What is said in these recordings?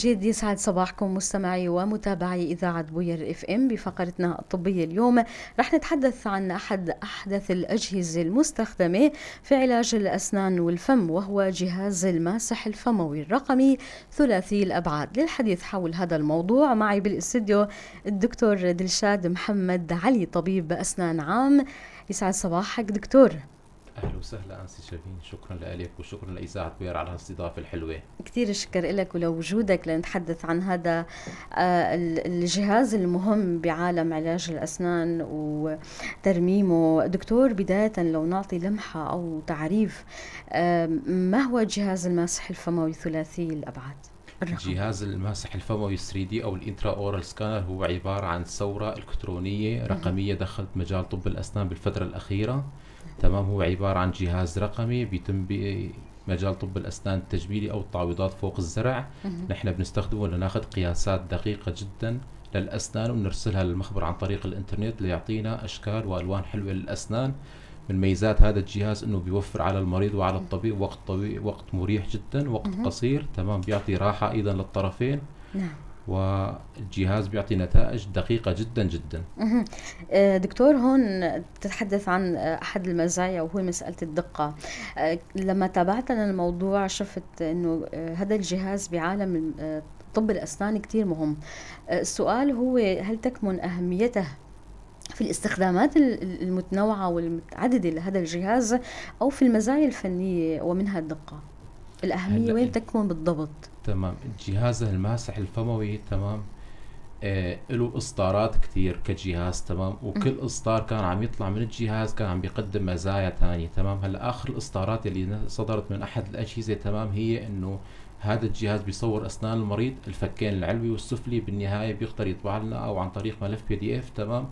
جديد يسعد صباحكم مستمعي ومتابعي إذاعة بوير FM بفقرتنا الطبية. اليوم رح نتحدث عن أحد أحدث الأجهزة المستخدمة في علاج الأسنان والفم، وهو جهاز الماسح الفموي الرقمي ثلاثي الأبعاد. للحديث حول هذا الموضوع معي بالاستديو الدكتور دلشاد محمد علي، طبيب أسنان عام. يسعد صباحك دكتور. اهلا وسهلا انسي شيرين، شكرا لك وشكرا لاذاعة بوير على هالاستضافه الحلوة. كثير شكر لك ولوجودك لنتحدث عن هذا الجهاز المهم بعالم علاج الاسنان وترميمه. دكتور، بداية لو نعطي لمحه او تعريف، ما هو جهاز الماسح الفموي ثلاثي الابعاد؟ الرقم. جهاز الماسح الفموي 3D او ال intraoral scanner هو عبارة عن ثورة الكترونية رقمية دخلت مجال طب الاسنان بالفترة الاخيرة. تمام، هو عبارة عن جهاز رقمي بيتم بمجال طب الأسنان التجميلي أو التعويضات فوق الزرع. نحن بنستخدمه لناخذ قياسات دقيقة جدا للأسنان ونرسلها للمخبر عن طريق الإنترنت ليعطينا أشكال وألوان حلوة للأسنان. من ميزات هذا الجهاز انه بيوفر على المريض وعلى الطبيب وقت طويل، وقت مريح جدا، وقت قصير. تمام، بيعطي راحة ايضا للطرفين. والجهاز بيعطي نتائج دقيقة جدا جدا. دكتور، هون تتحدث عن أحد المزايا وهو مسألة الدقة. لما تابعت أنا الموضوع شفت أنه هذا الجهاز بعالم طب الأسنان كتير مهم. السؤال هو هل تكمن أهميته في الاستخدامات المتنوعة والمتعددة لهذا الجهاز أو في المزايا الفنية ومنها الدقة؟ الأهمية وين تكمن بالضبط؟ تمام، الجهاز الماسح الفموي تمام له اصدارات كثير كجهاز. تمام، وكل اصدار كان عم يطلع من الجهاز كان عم بيقدم مزايا ثانية. تمام، هلا اخر الاصدارات اللي صدرت من احد الاجهزة تمام هي انه هذا الجهاز بيصور اسنان المريض، الفكين العلوي والسفلي، بالنهاية بيقدر يطبع لنا او عن طريق ملف PDF تمام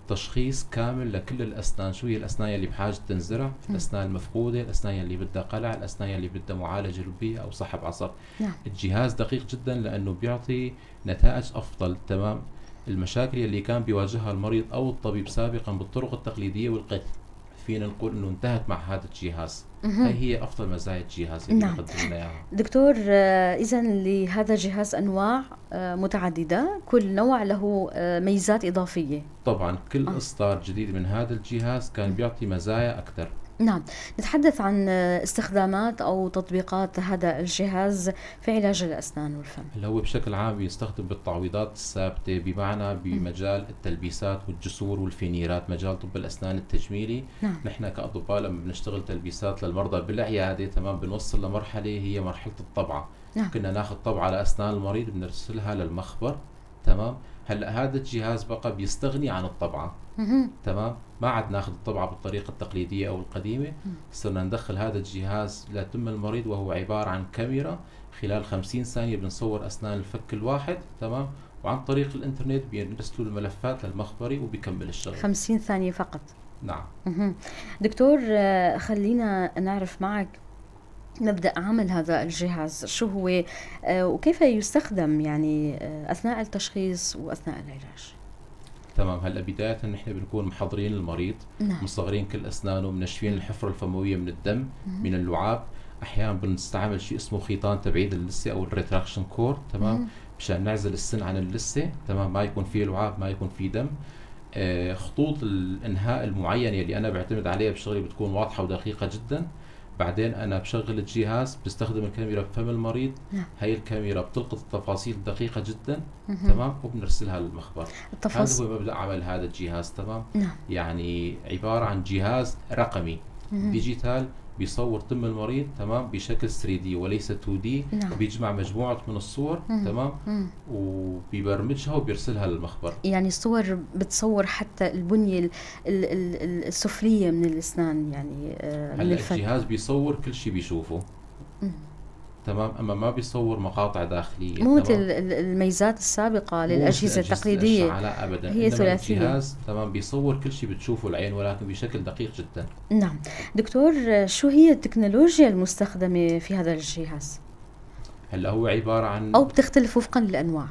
تشخيص كامل لكل الاسنان، شو هي الاسنان اللي بحاجة تنزرع، الاسنان المفقوده، الاسنان اللي بدها قلع، الاسنان اللي بدها معالجة لبيه او سحب عصب. الجهاز دقيق جدا لانه بيعطي نتائج افضل. تمام، المشاكل اللي كان بيواجهها المريض او الطبيب سابقا بالطرق التقليدية والقتل فينا نقول انه انتهت مع هذا الجهاز. هاي هي افضل مزايا الجهاز اللي بيقدم لنا اياها. دكتور، اذا لهذا الجهاز انواع متعددة، كل نوع له ميزات اضافية. طبعا، كل اصدار جديد من هذا الجهاز كان بيعطي مزايا اكثر. نعم، نتحدث عن استخدامات أو تطبيقات هذا الجهاز في علاج الأسنان والفم. اللي هو بشكل عام يستخدم بالتعويضات الثابتة، بمعنى بمجال التلبيسات والجسور والفينيرات، مجال طب الأسنان التجميلي. نحن كأطباء لما بنشتغل تلبيسات للمرضى بالعيادة تمام بنوصل لمرحلة هي مرحلة الطبعة. كنا ناخذ طبعة على أسنان المريض بنرسلها للمخبر. تمام، هلا هذا الجهاز بقى بيستغني عن الطبعة. تمام، ما عاد ناخذ الطبعة بالطريقة التقليدية او القديمه، صرنا ندخل هذا الجهاز لتم المريض وهو عبارة عن كاميرا، خلال 50 ثانية بنصور اسنان الفك الواحد. تمام، وعن طريق الانترنت بيرسلوا الملفات للمخبري وبيكمل الشغل. 50 ثانية فقط؟ نعم. دكتور، خلينا نعرف معك مبدأ عمل هذا الجهاز، شو هو وكيف يستخدم يعني أثناء التشخيص وأثناء العلاج؟ تمام، هلا بداية نحن بنكون محضرين المريض، مصغرين كل اسنانه، منشفين الحفرة الفموية من الدم، من اللعاب. احيانا بنستعمل شيء اسمه خيطان تبعيد اللثة او ال retraction cord، تمام، مشان نعزل السن عن اللثة، تمام، ما يكون فيه لعاب، ما يكون فيه دم. خطوط الانهاء المعينة اللي انا بعتمد عليها بشغلي بتكون واضحة ودقيقة جدا. بعدين انا بشغل الجهاز، بستخدم الكاميرا بفم المريض. هي الكاميرا بتلقط التفاصيل دقيقة جدا. تمام، وبنرسلها للمخبر. التفاصيل. هذا هو مبدا عمل هذا الجهاز. تمام، يعني عبارة عن جهاز رقمي digital بيصور تم المريض تمام بشكل 3D وليس 2D. بيجمع مجموعة من الصور تمام وبيبرمجها وبيرسلها للمخبر. يعني الصور بتصور حتى البنية السفليه من الاسنان يعني من هلا الفك؟ الجهاز بيصور كل شيء بيشوفه. تمام، اما ما بيصور مقاطع داخليه. مو مثل الميزات السابقة مو مثل للاجهزة أجهزة التقليديه. الأشعة، لا ابدا. هي إنما ثلاثيه. الجهاز تمام بيصور كل شيء بتشوفه العين ولكن بشكل دقيق جدا. نعم دكتور، شو هي التكنولوجيا المستخدمة في هذا الجهاز؟ هلا هو عبارة عن او بتختلف وفقا للانواع؟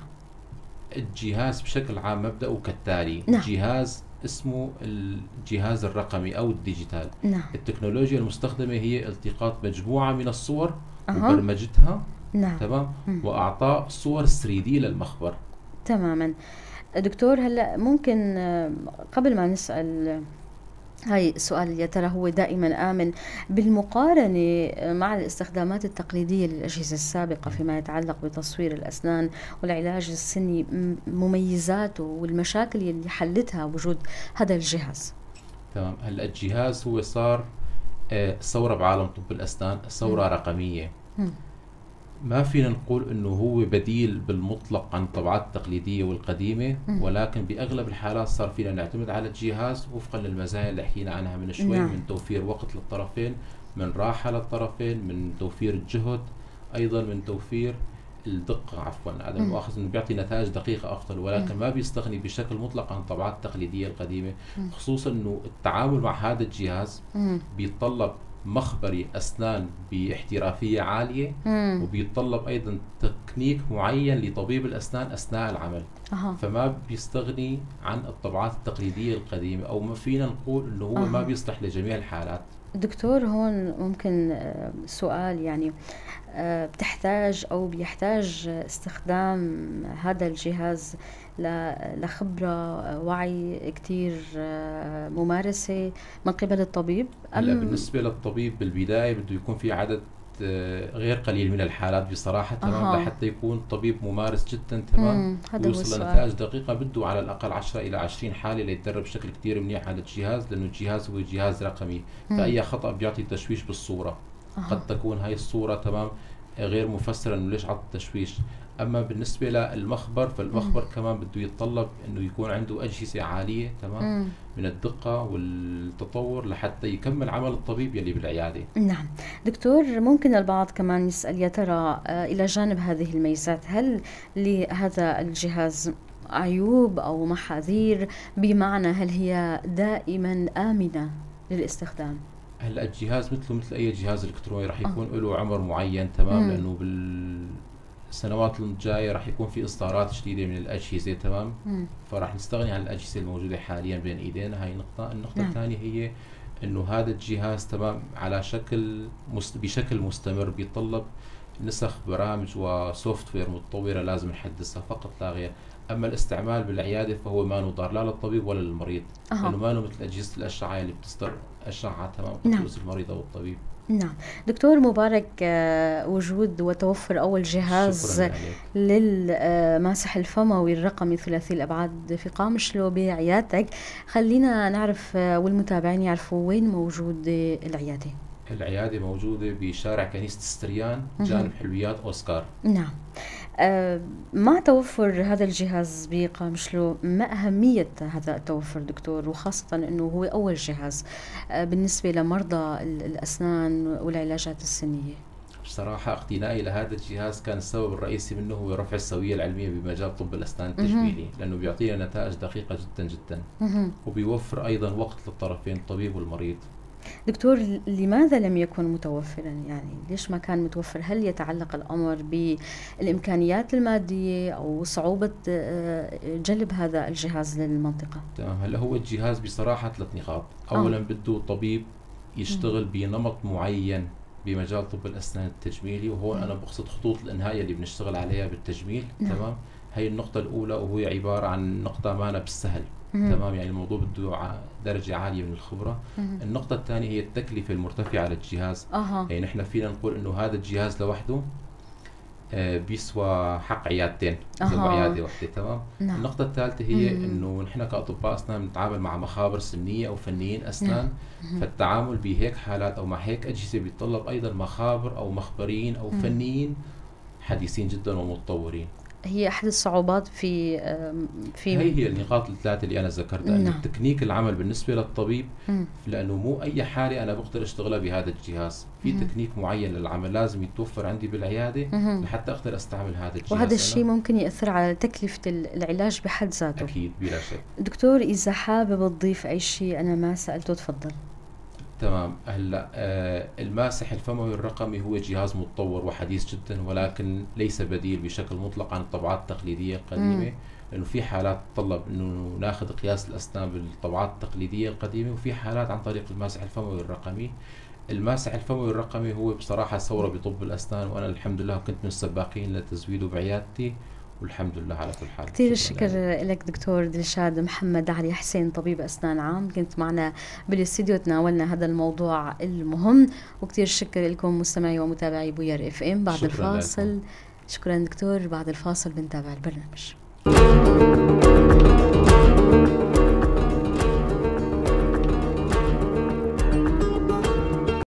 الجهاز بشكل عام مبدأه كالتالي. جهاز اسمه الجهاز الرقمي او ال digital. التكنولوجيا المستخدمة هي التقاط مجموعة من الصور وبرمجتها. نعم. تمام، واعطاء صور 3D للمخبر. تماما. دكتور، هلا ممكن قبل ما نسأل هاي السؤال، يا ترى هو دائما آمن بالمقارنة مع الاستخدامات التقليدية للأجهزة السابقة فيما يتعلق بتصوير الأسنان والعلاج السني، مميزاته والمشاكل اللي حلتها وجود هذا الجهاز؟ تمام. هلا الجهاز هو صار ثورة بعالم طب الأسنان، ثورة رقمية. ما فينا نقول انه هو بديل بالمطلق عن الطبعات التقليدية والقديمه، ولكن باغلب الحالات صار فينا نعتمد على الجهاز وفقا للمزايا اللي حكينا عنها من شوي. من توفير وقت للطرفين، من راحة للطرفين، من توفير الجهد، ايضا من توفير الدقة، عفوا عدم المؤاخذة، انه بيعطي نتائج دقيقة افضل، ولكن ما بيستغني بشكل مطلق عن الطبعات التقليدية القديمة، خصوصا انه التعامل مع هذا الجهاز بيتطلب مخبري اسنان باحترافيه عالية، وبيتطلب ايضا تكنيك معين لطبيب الاسنان اثناء العمل. فما بيستغني عن الطبعات التقليدية القديمة، او ما فينا نقول انه هو ما بيصلح لجميع الحالات. دكتور، هون ممكن سؤال، يعني بتحتاج او بيحتاج استخدام هذا الجهاز لخبرة، وعي كتير، ممارسة من قبل الطبيب؟ هلا بالنسبة للطبيب بالبداية بده يكون في عدد غير قليل من الحالات بصراحة، تمام، لحتى يكون طبيب ممارس جدا، تمام، ويوصل لنتائج دقيقة، بده على الأقل 10 إلى 20 حالة ليتدرب بشكل كتير منيح على الجهاز، لأنه الجهاز هو جهاز رقمي، فأي خطأ بيعطي تشويش بالصورة. قد تكون هاي الصورة، تمام، غير مفسرة انه ليش عطى تشويش. اما بالنسبة للمخبر فالمخبر كمان بده يتطلب انه يكون عنده اجهزة عاليه، تمام، من الدقة والتطور لحتى يكمل عمل الطبيب يلي بالعياده. نعم دكتور، ممكن البعض كمان يسال، يا ترى الى جانب هذه الميزات هل لهذا الجهاز عيوب او محاذير؟ بمعنى هل هي دائما امنه للاستخدام؟ هلا الجهاز مثله مثل اي جهاز الكتروني راح يكون له عمر معين، تمام، لانه بالسنوات الجاية راح يكون في اصدارات جديدة من الاجهزه، تمام، فراح نستغني عن الاجهزة الموجودة حاليا بين ايدينا. هاي نقطه. النقطة الثانية هي انه هذا الجهاز، تمام، على شكل بشكل مستمر بيتطلب نسخ برامج و software متطورة لازم نحدثها فقط لا غير. اما الاستعمال بالعيادة فهو ما ضار لا للطبيب ولا للمريض، لانه ما مثل اجهزة الاشعة اللي بتصدر اشعه، تمام، قد المريض او الطبيب. نعم دكتور مبارك، وجود وتوفر أول جهاز للماسح الفموي الرقمي ثلاثي الأبعاد في قامشلو بعيادتك، خلينا نعرف والمتابعين يعرفوا وين موجود العيادة. العيادة موجودة بشارع كنيسة السريان، جانب حلويات أوسكار. نعم. مع توفر هذا الجهاز بقامشلو، ما أهمية هذا التوفر دكتور، وخاصة أنه هو أول جهاز بالنسبة لمرضى الأسنان والعلاجات السنية؟ بصراحة اقتنائي لهذا الجهاز كان السبب الرئيسي منه هو رفع السوية العلمية بمجال طب الأسنان التجميلي، لأنه بيعطينا نتائج دقيقة جدا جدا، وبيوفر أيضا وقت للطرفين الطبيب والمريض. دكتور، لماذا لم يكن متوفرا؟ يعني ليش ما كان متوفر؟ هل يتعلق الأمر بالإمكانيات المادية أو صعوبة جلب هذا الجهاز للمنطقة؟ تمام. هلا هو الجهاز بصراحة ثلاث نقاط. أولا بده طبيب يشتغل بنمط معين بمجال طب الأسنان التجميلي، وهون أنا بقصد خطوط الإنهاء اللي بنشتغل عليها بالتجميل. تمام، هي النقطة الأولى، وهي عبارة عن نقطة ما بالسهل، تمام، يعني الموضوع بده درجة عالية من الخبرة. النقطة الثانية هي التكلفة المرتفعة للجهاز. يعني نحن فينا نقول إنه هذا الجهاز لوحده بيسوى حق عيادتين، إذا عيادة واحدة، تمام. النقطة الثالثة هي إنه نحن كأطباء أسنان بنتعامل مع مخابر سنية أو فنيين أسنان. فالتعامل بهيك حالات أو مع هيك أجهزة بيتطلب أيضا مخابر أو مخبرين أو فنيين حديثين جدا ومتطورين. هي احد الصعوبات في في هي النقاط الثلاثة اللي انا ذكرتها. انه تكنيك العمل بالنسبة للطبيب، لانه مو اي حاله انا بقدر اشتغلها بهذا الجهاز، في تكنيك معين للعمل لازم يتوفر عندي بالعيادة لحتى اقدر استعمل هذا الجهاز. وهذا الشيء ممكن ياثر على تكلفة العلاج بحد ذاته. اكيد بلا شك. دكتور، اذا حابب تضيف اي شيء انا ما سالته تفضل. تمام. هلا الماسح الفموي الرقمي هو جهاز متطور وحديث جدا، ولكن ليس بديل بشكل مطلق عن الطبعات التقليدية القديمة، لانه في حالات تتطلب انه ناخذ قياس الاسنان بالطبعات التقليدية القديمه، وفي حالات عن طريق الماسح الفموي الرقمي. الماسح الفموي الرقمي هو بصراحة ثورة بطب الأسنان، وأنا الحمد لله كنت من السباقين لتزويده بعيادتي، والحمد لله على كل حال. كثير الشكر لك دكتور دلشاد محمد علي حسين، طبيب أسنان عام، كنت معنا بالاستديو تناولنا هذا الموضوع المهم، وكثير الشكر لكم مستمعي ومتابعي بوير اف ام. بعد شكراً الفاصل لكم. شكرا دكتور، بعد الفاصل بنتابع البرنامج.